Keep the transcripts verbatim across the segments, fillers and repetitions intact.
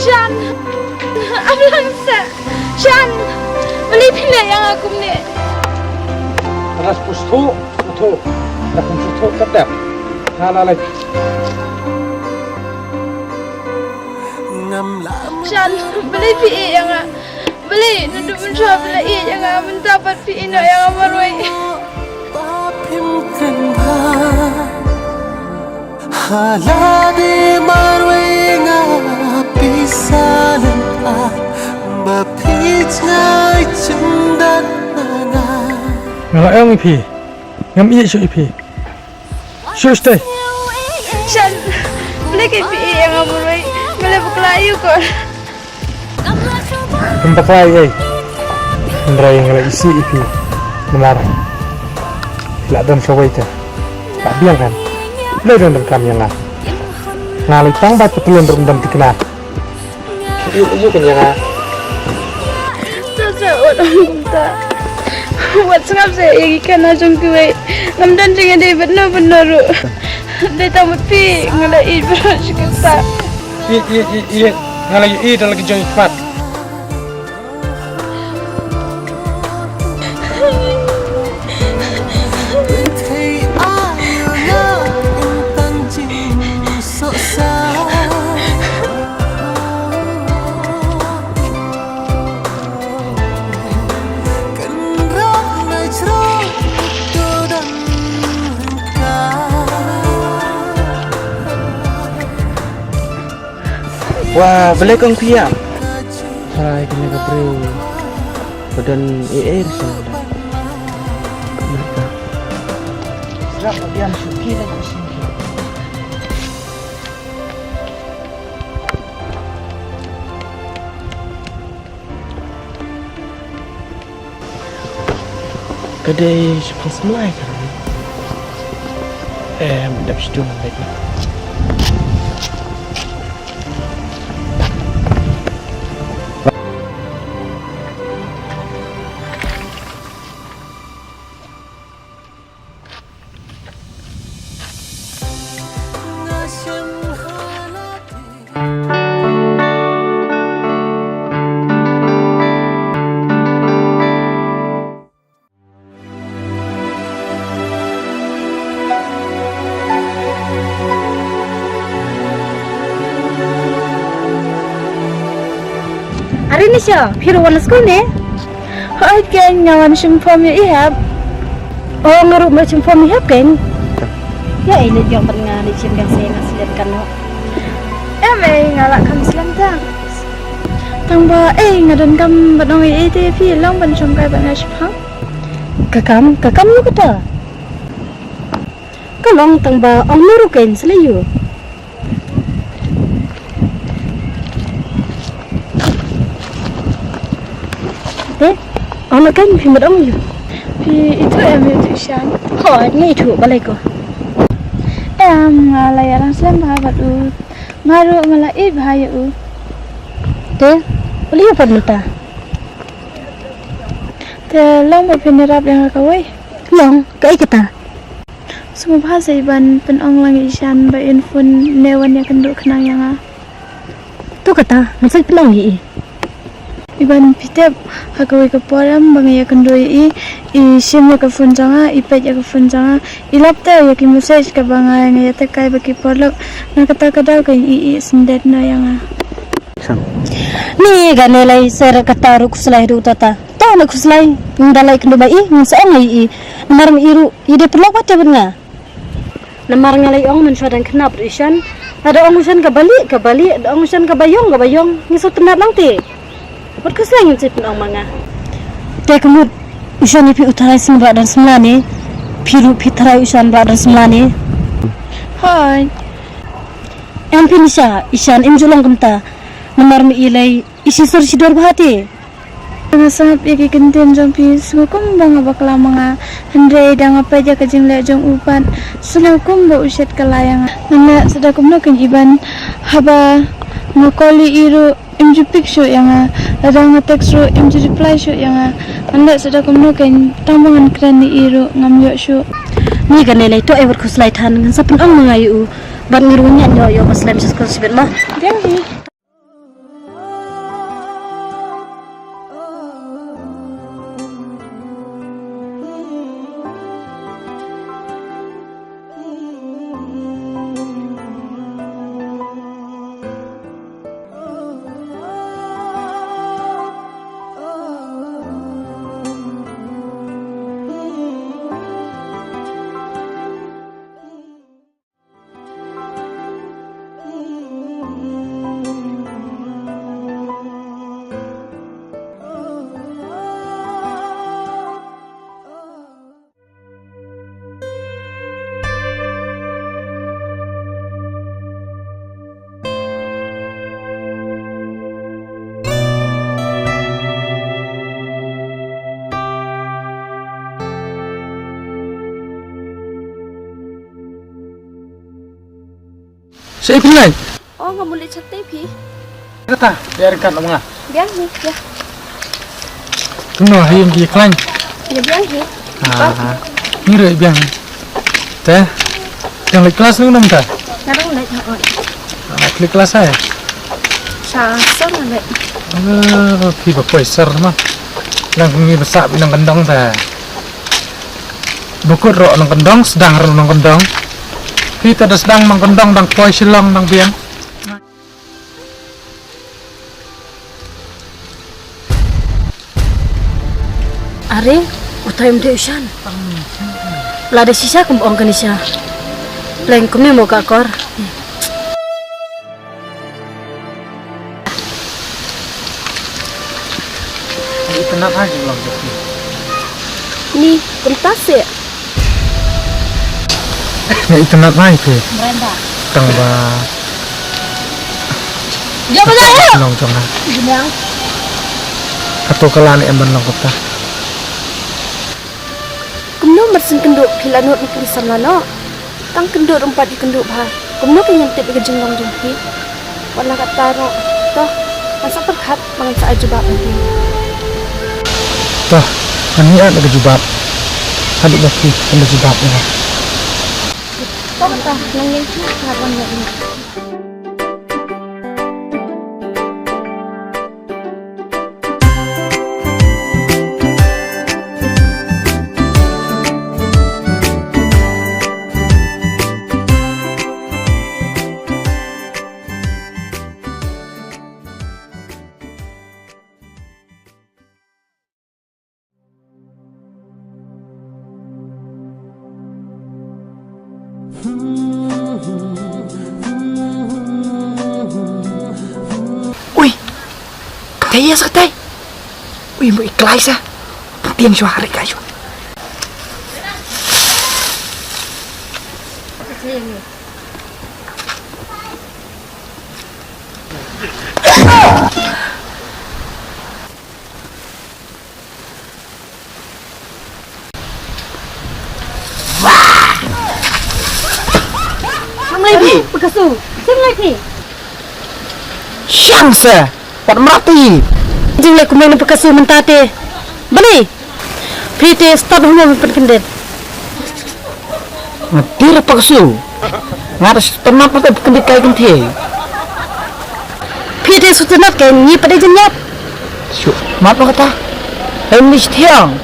Shan. Amlang sa. Shan. Balei phi leh ïa nga kumne? Anas pustu, pustu. Dak pustu katap. Na na lai. Shan, balei phi ïeh ïa nga? Balei naduh mynshuwa phi la ïeh ïa nga mynta pat phi ïeh noh ïa nga marwei? Hala de marwei nga pisa lem a ba phi jngai chyndat na nga. Nga la ong ïa phi, ngam ïeh shuh ïa phi. Shuh shuh. Shan, balei ka phi ïeh ïa nga marwei? Nga la bakla ïa u ko. Ngam bakla ei ei. Hynrei nga la isih ïa phi. Namar phi la don shawei te. La biang kan. Balei don donkam ïa nga? Nga la tang ba patlun ruh ym don thikna. Ïeh, ïeh kan ïa nga. Sa sa wat ong kumta. Wat sngap sa ïa ki khana jong kiwei. Ngam don jingïadei bad no bad no ruh. Dei tang bad phi nga la ïeit baroh shi katta. Ïeit, ïeit, ïeit, ïeit. Nga la ïeit da la ki jong i khmat. Wa, balei kong phi ïam? Tharai kane ka briew ka don ei ei ruh sha lade. Srap ba biang shuh phi la ïoh shisha. Ka dei shaphang Smlai ka dei. Em, dep shitom beit. Are Nisha, phi ruh wan skul ne? Hooid keiñ, nga wan shim form ïa i hep. Oh, nga ruh me shim form ïa i hep keiñ. Ïa ei leit ïoh bad nga leit shim biang se nga slem kan noh. Em ei, nga lah kham slem tang. Tang ba ei, nga donkam ban ong ei ei te phi long ban shong kai bad nga shipang. Ka kam, ka kam ïa kata. Ka long tang ba ong mero keiñ slem ïa u. Te, ong na keiñ phi mut ong ïa u. Phi ithuh em ïa u Shan? Hooid, nga ithuh, balei ko? Em, nga la ïalang slem bha bad u. Nga ruh nga la ïeit bha ïa u. Te, balei u pat mynta? Te long ba phin ïarap ïa nga kawei? Long, kaei kata? Sngewbha sa Iban, pynong lang ïa i Shan ba in phone ne wan ïakynduh khnang ïa nga. To kata, ngan sa pynong ïa i. Iban, phi tip, ha kawei ka por em ba nga ïakynduh ïa i, i shim ïa ka phone jong nga, i peit ïa ka phone jong nga, i lap te ïa ki message kaba nga, nga ïatekai bad ki paralok, na kata ka daw ka ïeit ïeit syndet noh ïa nga. Ni kane lai ser kata ruh khuslai ruh tata. To na khuslai, ngan da lai kynduh ba i, ngan sa ong ïa i. Namar ma i ruh, i dei paralok bad te bad nga. Namar nga la ong mynshuwa dang khynnah bad u Shan. Lada ong u Shan kaba lieh, kaba lieh, lada ong u Shan kaba ïong, kaba ïong. Ngi sngewtynnat lang te. Wat khuslai ngin sa pynong ma nga. Te ka mut, u Shan ïa phi u tharai sngewbha don samla ne. Phi ruh phi tharai u Shan ba don samla ne. Hooid. Em phi Nisha, i Shan im ju long kumta. Namar ma i lai, i shisur shidor bha te. Nga sngap ïa ki kyntien jong phi, sngew kumba nga bakla ma nga. Hynrei da nga peit ïa ka jingleh jong u pat, sngew kumba u shet kylla ïa nga. Ngan leh sa da kumno keiñ Iban, haba nga call ïa i ruh im ju pick shuh ïa nga. Lada nga text ruh im ju reply shuh ïa nga. Ngan leh sa da kumno keiñ, tang ba ngan kren ïa i ruh ngam ïoh shuh. Ni kane lai to, ai wat khuslai than, ngan sa pynong ma nga ïa u. Bad nga ruh ngan ïoh ïoh ba slem sha skul shibit ma. Dang hi. Sha phi leit? Oh, nga mut leit shatei phi. Kata, ïa ryngkat nga. Biang hi, ïa. Kumno, ha ïing ki khlaiñ? Ïa biang hi. Ah, ni ruh biang. Te, dang leit klas ne em te? Nga dang leit, ha, oi. Ah, klas ai? Sha sor nga leit. Oh, phi ba poi sor ma. Nang ngi ba sah phi nongkyndong te. Ba kut ruh nongkyndong, sdang ruh nongkyndong. Phi te da sdang nongkyndong dang poi Shillong dang biang. Are, utai um dei u Shan. Lada shisha kum ong kane sha. Pleng kumne mo ka kor. Itynnad ha ki long jong phi. Ni, kumta se. Nga itynnad ha ïa phi. Brenda. Tang ba. Jom ba jai. Long jong nga. Jom. Hato ka la ne em ban long kumta. Kumno mar syn kynduh phi la nud na phi samla noh. Tang kynduh ruh ym pat ïa kynduh bha. Kumno phi ngam tip ïa ka jinglong jong phi. Wat la katta ruh. To, ngan sa pyrkhat ba ngan sa ai jubab na phi. To, ngan ïa ai ka jubab. Haduh ba phi kan da jubab ïa nga. To kata, nang ïeng phi, ngan wan ïa ïa. Ui, katai ïa sa katai. Ui, mo i klai sa. Tiang shwa hari kai shwa. Sing lai phi, pakasu. Sing lai phi. Shang se, wat mrati. Jing lai kumne pakasu mynta te. Bani. Phi te stad hmo pynkyndit. Nga tir pakasu. Nga da shu tynnat pat pynkyndit kai kynthei. Phi te shu tynnat kai ngi pat dei jingïap. Shu mat ma kata. Em ni shthiang.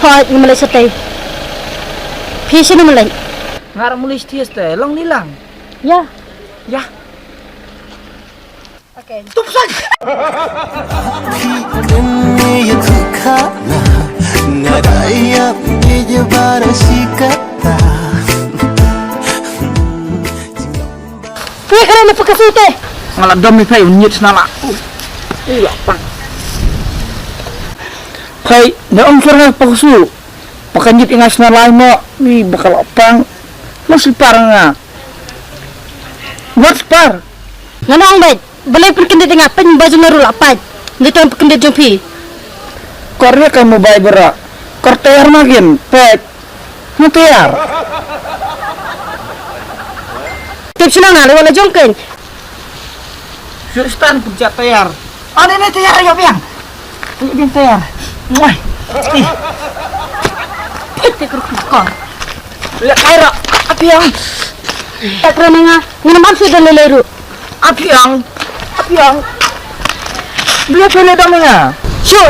Hoi, ngi malai shatei. Phi shano malai? Nga ra malai shthiang shatei, long ni lang. Ya. Ya. Okay. Tup sai. Phi kare na pakasu te. Nga la dom ni phai un nyit sna la. Ui la pang. Phai da ong sor nga pakasu. Paka nyit nga sna lai mo. Ui baka la pang. Mo slipar nga. Wat slipar. Nga nang bad. Balei pynkyndit ïa nga, peit ba jong nga ruh la pait. Ngi tang pynkyndit jong phi. Kor ne ka mobile bra. Kor tayar ma kin, peit. Nga tayar. Tip shnong na lewat la jong ken. Shu stan pynjat tayar. Oh, ne ne tayar ïa biang. Ïa biang tayar. Muai. Peit te kor kor. Le kai ra. Apiang. Tak ra nga. Ngin man shu da lele ruh. Apiang. Apiang. Beli beli dong nga. Shu.